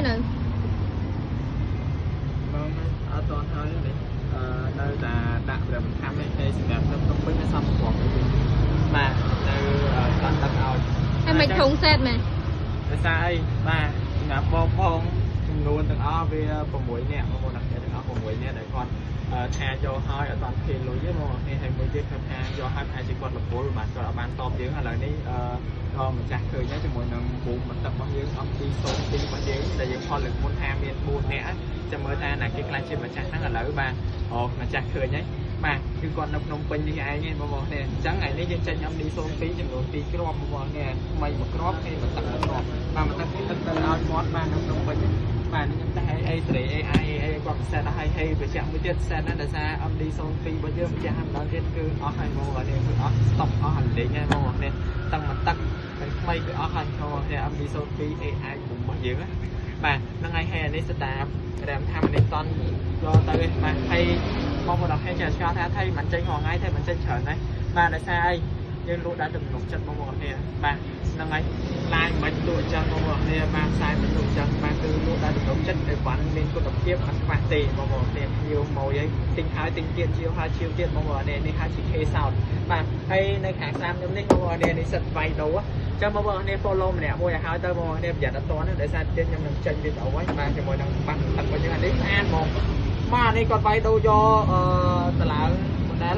នៅ បងអត់តន់ហើយទេអឺនៅតែដាក់ព្រះបន្ថែមនេះហើយសម្រាប់នៅភ្នំពេញនៅសំគ្រាប់វិញបាទនៅតន់ទឹកឲ្យ ហើយមិនធុងសេតមែន ដោយសារអីបាទសម្រាប់បងបងចំនួនទាំងអស់វា6នាក់បងប្អូនអ្នកទាំងអស់6នាក់ដែលគាត់ថាយកហើយអត់បានភេលុយទេបងប្អូនហើយមួយទៀតគាត់ថាយកហើយប្រហែលជាគាត់រវល់បាទគាត់អត់បានតបយើងឥឡូវនេះអឺក៏ម្ចាស់ឃើញដែរជាមួយនឹងប៊ូមទឹករបស់យើងអំពី02របស់យើងដែលយើងផលលើកមុនថាមាន4នាក់ចាំមើលថាណាគេខ្លាចជាម្ចាស់ហ្នឹងឥឡូវបាទអូម្ចាស់ឃើញហើយបាទគឺគាត់នៅភ្នំពេញនេះឯងបងប្អូនអញ្ចឹងថ្ងៃនេះយើងចេញ MD02 ចំនួន2គ្រាប់បងប្អូនថ្មីមួយគ្រាប់ហើយមួយទឹកមួយគ្រាប់បាទមួយទឹកនេះទឹកទៅឲ្យមាត់បាទនៅភ្នំពេញបាទនេះខ្ញុំតែអីសេរី AI AI គាត់ពិសេសដល់ហើយហើយបញ្ជាក់មួយទៀតសេតណាដោយសារ MD02 របស់យើងបញ្ជាក់ឲ្យម្ដងទៀតគឺអស់ហើយបងប្អូនគឺអស់ stop អស់ហើយលេងហើយបងប្អូនតាំងមួយទឹកហើយថ្មីគឺអស់ហើយបងប្អូន MD02 AI របស់យើងណាបាទហ្នឹងហើយហើយអានេះស្ដាប់រែមថានេះតន់យកទៅឯងបាទហើយបងប្អូនអរគ្នាចេះឆ្ងល់ថាថៃមិនចេញរាល់ថ្ងៃថៃមិនចេញច្រើនណាស់បាទដោយសារអីយើងលក់ដល់ទំនុកចិត្តបងប្អូនគ្នាបាទហ្នឹងហើយឡាយមិនលក់អញ្ចឹងបងប្អូនគ្នាបាទផ្សាយមិនលក់អញ្ចឹងបាទគឺលក់ដល់ទំនុកចិត្តឲ្យវ៉ាន់មានគុណភាពអត់ខ្វះទេបងប្អូនគ្នាភ្ញៀវមកអីទិញហើយទិញទៀតជាវហើយជាវទៀតបងប្អូនគ្នានេះហើយជា K Sound បាទហើយនៅខាងស្ដាំខ្ញុំនេះបងប្អូនគ្នានេះសិតវាយដូអញ្ចឹងបងប្អូនគ្នា follow ម្នាក់មួយឲ្យហើយទៅបងប្អូនគ្នាប្រយ័ត្នអត់តន់ដោយសារទៀតខ្ញុំនឹងចេញវីដេអូហើយបាទជាមួយនឹងបាសទឹករបស់យើងអានេះស្អាតហ្មងបាទនេះគាត់វាយដូយកអឺតឡើង model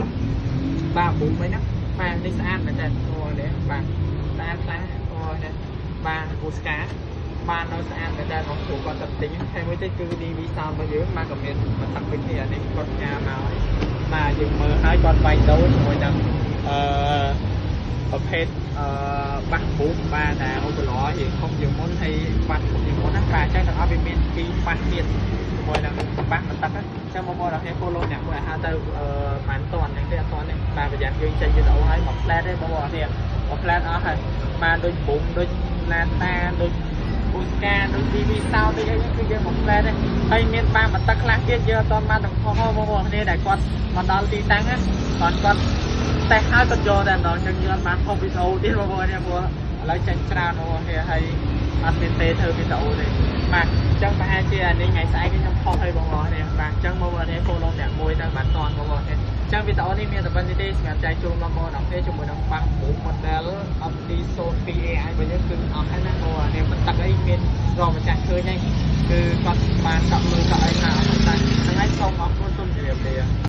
បាទប៊ូមអីហ្នឹងបាទនេះស្អាតមែនតើអូនេះបាទស្អាតខ្លាំងអូនេះបាទពូស្កាបាននៅស្អាតមែនតើបងគ្រូគាត់ទៅទិញហើយមួយទៀតគឺ DV Sound របស់យើងបាទក៏មានមកទឹកដូចគ្នានេះគាត់ផ្ញើមកបាទយើងមើលហើយគាត់វាយដូជាមួយនឹងអឺប្រភេទអឺបាសប៊ូមបាទតែអូបឡរៀងធំជាងមុនហើយបាសធំជាងមុនណាបាទអញ្ចឹងទាំងអស់វាមានពីរបាសទៀតជាមួយនឹងបាសបន្ទឹកអញ្ចឹងបងប្អូនអរគ្នា follow អ្នកមួយឲ្យហៅទៅអឺបានតន់អញ្ចឹងទេអត់តន់ទេបាទប្រយ័ត្នយើងចេញវីដេអូហើយមក flat ទេបងប្អូនអរគ្នាមក flat អស់ហើយបាទដូចប៊ុំដូចឡាតាដូចពូស្កាដូច TV Sound ដូចអីហ្នឹងគឺយើងមក flat ទេហើយមានបានបន្ទឹកខ្លះទៀតយើងអត់តន់បានទាំងខុសបងប្អូនគ្នាដែលគាត់មកដល់ទីតាំងណាគាត់គាត់តេស្តហើយគាត់យកតែម្ដងអញ្ចឹងយើងអត់បានផុសវីដេអូទៀតបងប្អូនគ្នាព្រោះឥឡូវចេញច្រើនបងប្អូនគ្នាហើយអត់មានពេលធ្វើវីដេអូទេបាទអញ្ចឹងប្រហែលជាអានេះថ្ងៃស្អែកខ្ញុំផុសឲ្យបងប្អូនគ្នាបាទអញ្ចឹងបងប្អូនគ្នា follow អ្នកមួយទៅបានតន់បងប្អូនគ្នាអញ្ចឹងវីដេអូនេះមានតែប៉ុណ្្នេះទេសម្រាប់ចែកជូនបងប្អូនអរគ្នាជាមួយនឹងបាស model MD02 AI របស់យើងគឺអស់ហើយណាបងប្អូនគ្នាបន្ទឹកអីមានរកម្ចាស់ឃើញហើយគឺគាត់បានដកលុយកក់អីមកអស់តែហ្នឹងហើយសូមអរគុណសូមជម្រាបលា។